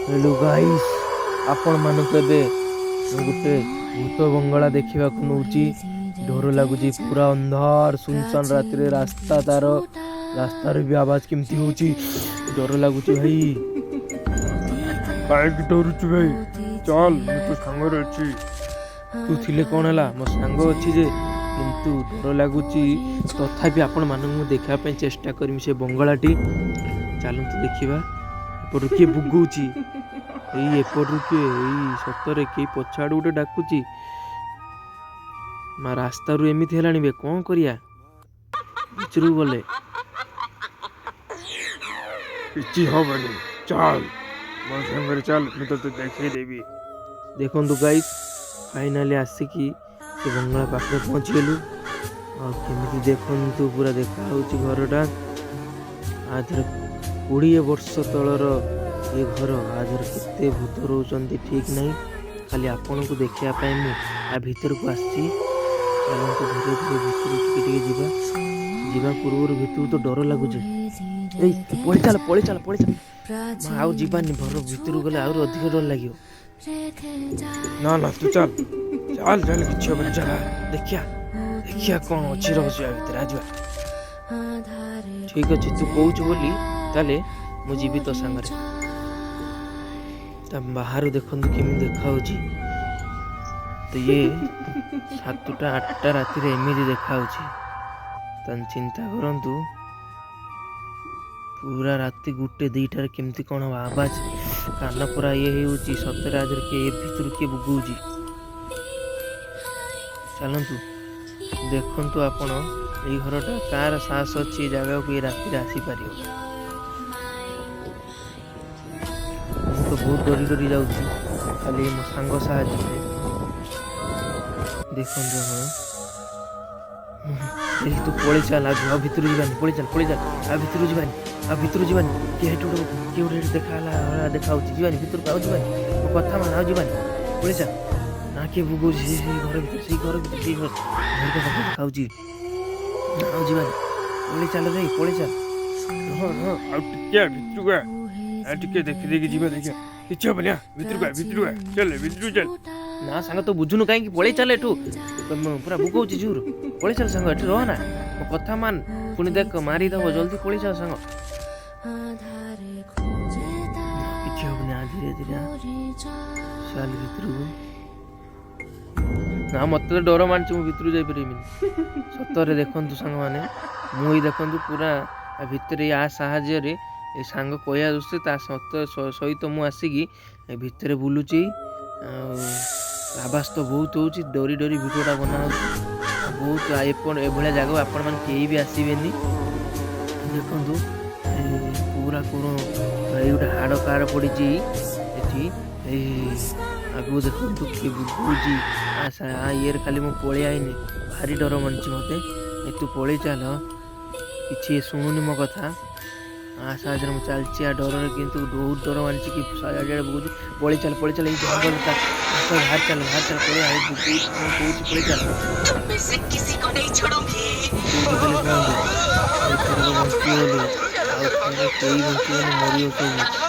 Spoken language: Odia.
ହ୍ୟାଲୋ ଗାଇସ୍, ଆପଣମାନଙ୍କୁ ଏବେ ମୁଁ ଗୋଟେ ଭୂତ ବଙ୍ଗଳା ଦେଖିବାକୁ ନଉଛି। ଡର ଲାଗୁଛି, ପୁରା ଅନ୍ଧାର ସୁନସାନ ରାତିରେ ରାସ୍ତା, ତାର ରାସ୍ତାରେ ବି ଆବାଜ କେମିତି ହଉଛି। ଡର ଲାଗୁଛି ଭାଇ। କାହିଁକି ଡରୁଛୁ ଭାଇ? ଚାଲ, ମୁଁ ତୋ ସାଙ୍ଗରେ ଅଛି। ତୁ ଥିଲେ କ'ଣ ହେଲା, ମୋ ସାଙ୍ଗ ଅଛି ଯେ, କିନ୍ତୁ ଡର ଲାଗୁଛି। ତଥାପି ଆପଣମାନଙ୍କୁ ମୁଁ ଦେଖିବା ପାଇଁ ଚେଷ୍ଟା କରିବି ସେ ବଙ୍ଗଳାଟି। ଚାଲନ୍ତୁ ଦେଖିବା। ଏପଟରୁ କିଏ ବୁଗଉଛି? ଏଇ ଏପଟରୁ କିଏ? ଏଇ ସତରେ କେହି ପଛ ଆଡ଼ୁ ଗୋଟେ ଡାକୁଛି। ମା, ରାସ୍ତାରୁ ଏମିତି ହେଲାଣି ବେ, କ'ଣ କରିବା ଭିତରକୁ ଗଲେ? କିଛି ହବନି, ଚାଲ ମୋ ସାଙ୍ଗରେ ଚାଲ, ମୁଁ ତୋତେ ଦେଖେଇଦେବି। ଦେଖନ୍ତୁ ଗାଇସ୍, ଫାଇନାଲି ଆସିକି ସେ ବଙ୍ଗଳା ପାଖରେ ପହଞ୍ଚିଗଲୁ। ଆଉ କେମିତି ଦେଖନ୍ତୁ, ପୁରା ଦେଖାହେଉଛି ଘରଟା। ଆ ଦେହରେ 20 ବର୍ଷ ତଳର ଏ ଘର, ଆ ଦେହରେ କେତେ ଭୂତ ରହୁଛନ୍ତି ଠିକ୍ ନାହିଁ। ଖାଲି ଆପଣଙ୍କୁ ଦେଖିବା ପାଇଁ ମୁଁ ଆ ଭିତରକୁ ଆସିଛି। ଚାଲନ୍ତୁ, ଧୀରେ ଧୀରେ ଭିତରକୁ ଟିକେ ଟିକେ ଯିବା। ଯିବା ପୂର୍ବରୁ ଭିତରକୁ ତ ଡର ଲାଗୁଛି। ଏଇ ପଳେଇ ଚାଲ, ପଳେଇ ଚାଲ, ପଳେଇ ଚାଲ ମା, ଆଉ ଯିବାନି। ଘର ଭିତରକୁ ଗଲେ ଆହୁରି ଅଧିକ ଡର ଲାଗିବ। ନା ନା, ତୁ ଚାଲ ଚାଲ ଚାଲ, କିଛି ହବନି, ଚାଲ। ଦେଖିବା, ଦେଖିବା କ'ଣ ଅଛି ରହସ୍ୟ ଆ ଭିତରେ। ଯିବା। ଠିକ୍ ଅଛି, ତୁ କହୁଛୁ ବୋଲି ତାହେଲେ ମୁଁ ଯିବି ତୋ ସାଙ୍ଗରେ। ତା ବାହାରୁ ଦେଖନ୍ତୁ କେମିତି ଦେଖାହେଉଛି। ତ ଇଏ 7ଟା 8ଟା ରାତିରେ ଏମିତି ଦେଖାହେଉଛି, ତାହେଲେ ଚିନ୍ତା କରନ୍ତୁ ପୁରା ରାତି 1 2ଟାରେ କେମିତି କ'ଣ ହବ ଆବାଜ। କାନ ପୁରା ଇଏ ହେଇଯାଉଛି। ସତରେ ଆଜିରେ କିଏ ଏ ଭିତରୁ କିଏ ବୁଗଉଛି। ଚାଲନ୍ତୁ, ଦେଖନ୍ତୁ ଆପଣ ଏଇ ଘରଟା। କାହାର ସାହସ ଅଛି ଏ ଜାଗାକୁ ଏ ରାତିରେ ଆସିପାରିବ? ମୁଁ ତ ବହୁତ ଡରି ଡରି ଯାଉଛି ଖାଲି ମୋ ସାଙ୍ଗ ସାହାଯ୍ୟରେ। ଦେଖନ୍ତୁ ଆପଣ। ଏଇ ତୁ ପଳେଇ ଚାଲ, ଆଉ ଭିତରୁ ଯିବାନି। ପଳେଇ ଚାଲ, ପଳେଇ ଚାଲ, ଆଉ ଭିତରୁ ଯିବାନି, ଆଉ ଭିତରୁ ଯିବାନି। କିଏ ଏଠି ଗୋଟେ, କିଏ ଗୋଟେ ଏଠି ଦେଖା ହେଲା ଭଳିଆ ଦେଖାହଉଛି। ଯିବାନି ଭିତରକୁ, ଆଉ ଯିବାନି। ମୋ କଥା ମାନ, ଆଉ ଯିବାନି, ପଳେଇ ଚାଲ। ନା, କିଏ ବୁଗଉଛି ସେଇ ଘର ଭିତରେ, ସେଇ ଘର ଭିତରେ, ସେଇ ଘର ଝରକା ପାଖରେ ଦେଖାହଉଛି। ନା, ଆଉ ଯିବାନି, ପଳେଇ ଚାଲ ରେ, ପଳେଇ ଚାଲ। ରହ ରହ, ଆଉ ଟିକେ ଭିତରକୁ ଆ। ଆଉ ଟିକେ ଦେଖି ଦେଇକି ଯିବା, ଦେଖିବା। କିଛି ହବନି, ଆ ଭିତରକୁ ଆ, ଭିତରକୁ ଆ, ଚାଲ ଭିତରକୁ ଚାଲ। ନା ସାଙ୍ଗ, ତୁ ବୁଝୁନୁ କାହିଁକି? ପଳେଇ ଚାଲ ଏଠୁ। ପୁରା ବୁକଉଛି ଜୋର। ପଳେଇ ଚାଲ ସାଙ୍ଗ, ଏଠି ରହ ନା, ମୋ କଥା ମାନ। ପୁଣି ଦେଖ ମାରିଦବ, ଜଲ୍ଦି ପଳେଇ ଚାଲ ସାଙ୍ଗ। କିଛି ହବନି, ଆ ଧୀରେ ଧୀରେ ଆ। ଚାଲ ଭିତରକୁ। ନା, ମତେ ତ ଡର ମାଡୁଛି, ମୁଁ ଭିତରକୁ ଯାଇପାରିବିନି ସତରେ। ଦେଖନ୍ତୁ ସାଙ୍ଗମାନେ, ମୁଁ ଏଇ ଦେଖନ୍ତୁ ପୁରା ଆ ଭିତରେ ୟା ସାହାଯ୍ୟରେ, ଏ ସାଙ୍ଗ କହିବା ଦୃଷ୍ଟିରେ ତା ସତ ସହିତ ମୁଁ ଆସିକି ଏ ଭିତରେ ବୁଲୁଛି। ଆଉ ଆବାଜ ତ ବହୁତ ହେଉଛି, ଡରି ଡରି ଭିଡ଼ିଓଟା ବନା ହେଉଛି ବହୁତ। ଏପଟ ଏଭଳିଆ ଜାଗାକୁ ଆପଣମାନେ କେହି ବି ଆସିବେନି। ଦେଖନ୍ତୁ, ଏ ପୁରା କ'ଣ ଏଇ ଗୋଟେ ହାଡ଼ କାର ପଡ଼ିଛି ଏଠି। ଏଇ ଆଗକୁ ଦେଖନ୍ତୁ, କିଏ ବୁଝୁଛି ଆ ଇଏରେ। ଖାଲି ମୁଁ ପଳେଇ ଆଇନି, ଭାରି ଡର ମାଡୁଛି ମୋତେ। ଏ ତୁ ପଳେଇ ଚାଲ, କିଛି ଶୁଣୁନି ମୋ କଥା। ଆ ସାହାଯ୍ୟରେ ମୁଁ ଚାଲିଛି ଆ ଡରରେ, କିନ୍ତୁ ବହୁତ ଡର ମାଡୁଛି କି ଚାରିଆଡ଼େ ବୁଝୁଛି। ପଳେଇ ଚାଲ, ପଳେଇ ଚାଲ, ଏଇ ଜଙ୍ଗଲଟା ବାହାରି ଚାଲ, ବାହାରି ଚାଲ, ପଳେଇ I ବୁଝୁଛି। ମୁଁ କହୁଛି ପଳେଇ ଚାଲ। तुम में से किसी को नहीं छोड़ूंगी। କହୁଛି ଖାଲି କୁହନ୍ତୁ, ଏଥରକ ବଞ୍ଚିଗଲୁ, ଆଉ ଥରେ କେହି ବଞ୍ଚିବନି, ମରିବ ସବୁ।